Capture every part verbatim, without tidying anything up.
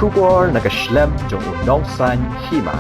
Khubor na ka shlem jong u nongsan hima.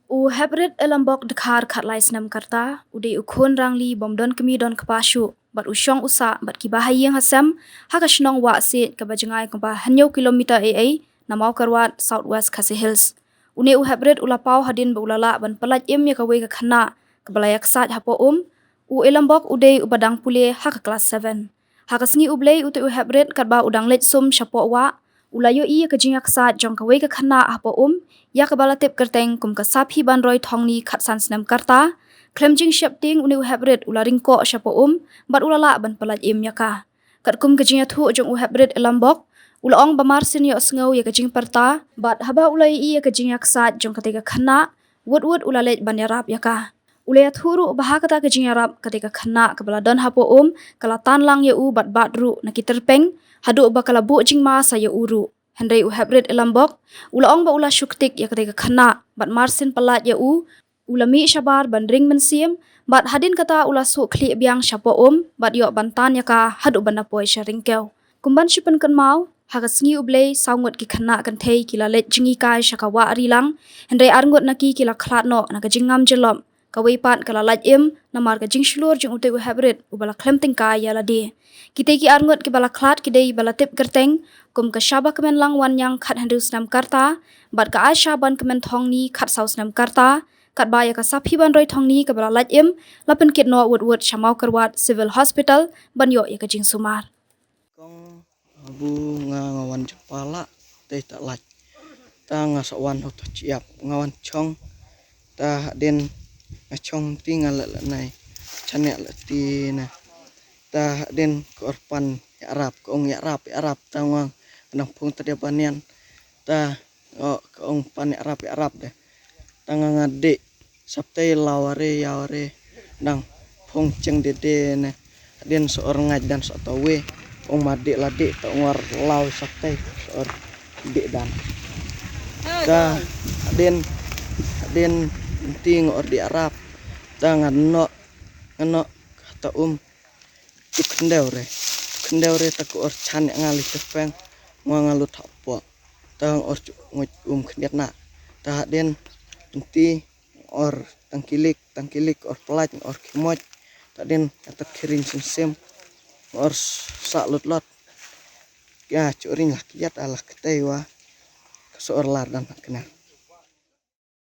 U Heprit Elambok Dkhar khatlai snem karta, u dei u khun rangli bym don kmie don kpa shuh, bad u shong u sah bad kiba ha ïing ha sem ha ka shnong Wahsiej kaba jngai kumba hynñiew kilometer ei ei na Mawkyrwat, South West Khasi Hills. Une u Heprit u la paw hadien ba u la lah ban pyllait im ïa kawei ka khynnah kaba la ïaksaid hapoh um. U Elambok u dei uba dang pule ha ka klas seven. Ha ka sngi U Blei, ute u Heprit katba u dang leit sum shapoh wah, u la ïohi ïa ka jingïaksaid jong kawei ka khynnah hapoh um, ïa kaba la tip kyrteng kum ka Saphibanroi Thongni khatsan snem karta. Khlem jingsheptieng, une u Heprit u la ringkoh shapoh um bad u la lah ban pyllait im ïa ka. Katkum ka jingïathuh jong u Heprit Elambok, u la ong ba marsien ïohsngew ïa ka jingpyrta bad haba u la ïohi ïa ka jingïaksaid jong katei ka khynnah, wut wut u la leit ban ïarap ïa ka. U la ïathuh ruh ba ha kata ka jingïarap, katei ka khynnah kaba la don hapoh um ka la tan lang ïa u bad bat ruh na ki tyrpeng, haduh ba ka la buh jingma sa ïa u ruh. Hynrei u Heprit Elambok u la ong ba u la shu ktik ïa katei ka khynnah bad marsien palat ïa u, u la mih shabar ban ring mynsiem, bad hadien kata u la suh khlieh biang shapoh um bad ïoh ban tan ïa ka haduh ban da poi sha Ryngkew. Kum ban shu pynkynmaw, ha ka sngi U Blei saw ngut ki khynnah kynthei ki la leit jngai kai sha ka wah Rilang, hynrei ar ngut na ki ki la khlad noh na ka jingngam jyllop. Kawei pat ka la lait im namar ka jingshlur jong ute u Heprit uba la khlem tyngkai ïa lade. Kitei ki ar ngut kiba la khlad ki dei ba la tip kyrteng kum ka Shabakmenlang Wanniang, khathynriew snem karta, bad ka Aishabankmen Thongni, khatsaw snem karta, katba ïa ka Saphibanroi Thongni kaba la lait im la pynkit noh wut wut sha Mawkyrwat Civil Hospital ban ïoh ïa ka jingsumar. Kong, abu nga, nga wan jong pala, te ta lait. Ta nga sa wan ho ta chiap, nga wan chong. Ta hadien nga chong ti nga la la nai. Chane la ti na. Ta hadien ka or pan ïarap, ka ong ïarap, ïarap, ta nga nang phung ta dia banian. Ta, oh, ka ong pan ïarap, ïarap de. Ta nga nga de. Saptai law are, ïaw are, dang phung cheng de de ne. Hadien sa or ngait dan sa tawe. Ong ma de la de, ta ong or law saptai sa or de dan. Ta hadien, hadien nti nga or de arap. Ta nga no, nga no, kata um. Tu khyndew re. Tu khyndew re ta ka or chan ïa nga li tyrpeng. Nga nga lut ha pok. Ta nga or chu nguit um khyndiat na. Ta hadien nti or tang kilik, tang kilik, or plait, or khimoj. Ta hadien kata khiring sim sim. Or sa lut lot. Ka chu ring lah kiat alah ketei wa. Ka sa or lar dan ha kner.